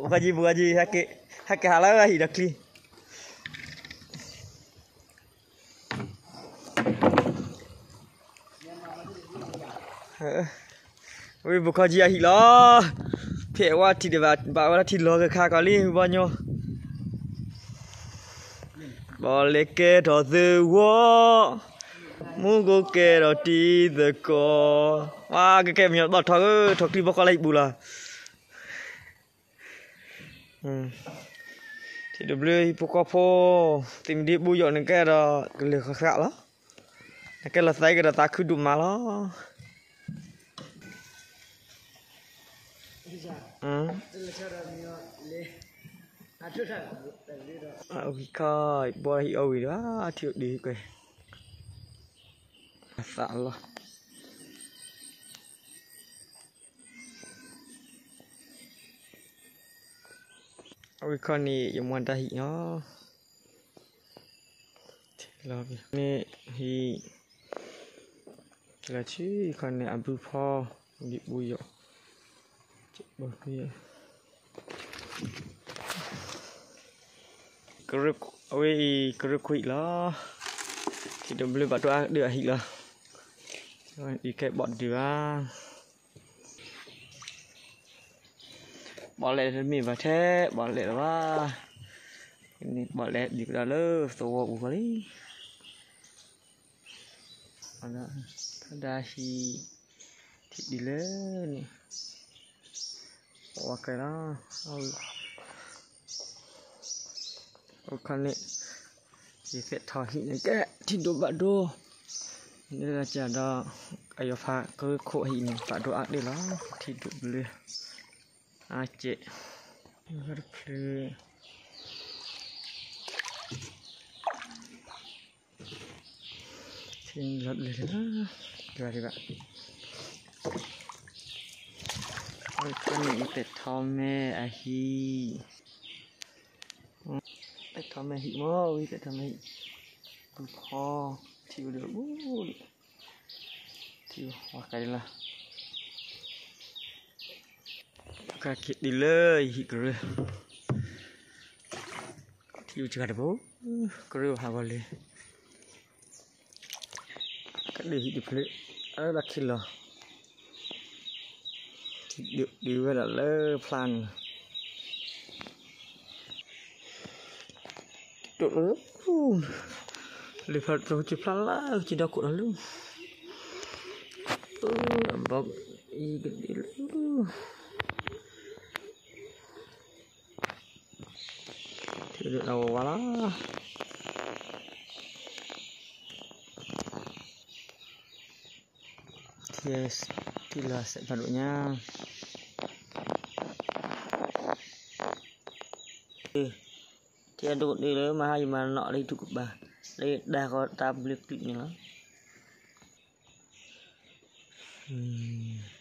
ဘိခီကံ ဘိခီကံ ဟဲက့ၤဟးလၢအဟံၣ်ဒီးချံ ဝံၤဘိခီကံအဟံၣ်လီၤ. ဖဲဝဲထံၣ်ဒံးဘၣ် ဘၣ်ဝဲဒၣ်ထံလီၤကခါကီးလံ ဘီညီ ဘီလဲၤကဲထီၣ်သဝီ မူကကဲထီၣ်တံၤသကိး ဝါကကဲမညီဘီၣ်ထီၣ်ဧၢ ထီၣ်ချံဘီကီၢ်လၢဟံၣ်ပူၤလီၤ. ထံဒိၣ်ဘျၢဟံၣ်ဖိဃီဖိ သ့ၣ်မံၤဒ့ဘူယီၤန့ၣ်ကဲဒီး ကလၢာ်ဃၣ်ဃၣ်လီၤ. နကဲလီၤသးကဒီးသးခုဒိၣ်မးလီၤ. အဝံၤခီ ဘီဟံၣ်အီၣ်ဝံၤဒီး ထံအိၣ်ဒံးကွဲး အသးလီၤ. အဝံၤခီန့ၣ် ယမၤတၢ်ဟံၣ်နီၤ လီၤန့ၣ်ဟံၣ် လီၤဆံခီန့ၣ် အဘုဖီ ဒံးဘူယီၤ အဝဲအံၤ ကရၢခိၣ်လီၤ. ထံဒိၣ်ဘျၢဘၣ်ဒိအါဒၢးအဟံၣ်လီၤ. အံၤကဲဘီၣ်ဒုးဘၣ် ဘီၣ်လဲၣ်တမ့ၢ်ဘၣ်ထဲ ဘီၣ်လဲၣ်လီၤဘၣ်. န့ၣ်ဘီၣ်လဲၣ်ဒုးကဒီးလၢသဝီပူၤဃီလံ. ဖဒၣ်ဟံၣ် ထံၣ်ဒ်လၢန့ၣ် ဝဲကဲလီၤ. အခါန့ၣ် ယသဲးထီၣ်ဟံၣ်န့ၣ်ကဲ ထံဒိၣ်ဘၣ်ဒိ လၢကဒီး အယီၤဖးကရၢခိၣ်ဟံၣ်န့ၣ် ဘၣ်ဒိအါဒၢးလီၤ. ထံဒိၣ်ဘျၢ အါကဲး တဖျၢၣ် ထံလီၤဘျၢလီၤ တဘၣ်တဘၣ် အခါန့ၣ် ယသဲးထီၣ်မဲအဟံၣ် သဲးထီၣ်မဲဟံၣ်မ့ၢ်ဝံၤ သဲးထီၣ်မဲဟံၣ် ဘူဖီ ထံအိၣ်ဒီး ထံဝဲကဲလီၤ ကက့ၤဒ်လၢယဟံၣ်ကရၢ ထံအိၣ်စှၤတဘိ ကရၢဟးဂီၤလံ ကဒုးဟံၣ်တဖျၢၣ် အၢလီၤခံလီၤ ထံဒုးဝဲဒၣ်လၢဖျါန့ၣ် တဒိၣ်လၢ လၢဖျါတကျိၤကဖျါလၢကဒီခိၣ်ဒီးလၢ ဘီအံၤကဒုးလၢ ထံဒိၣ်တၢ်ဝဲဝါလီၤ ထံလီၤစဲးဖးဒိၣ်ညါ ထံအဒိၣ်ဒုးလၢမဟါယမၤနီၣ်လၢယဒူၣ်ကပၤ လၢယဒၢဃီတၢ်ဘျၢပျံၤန့ၣ်လီၤ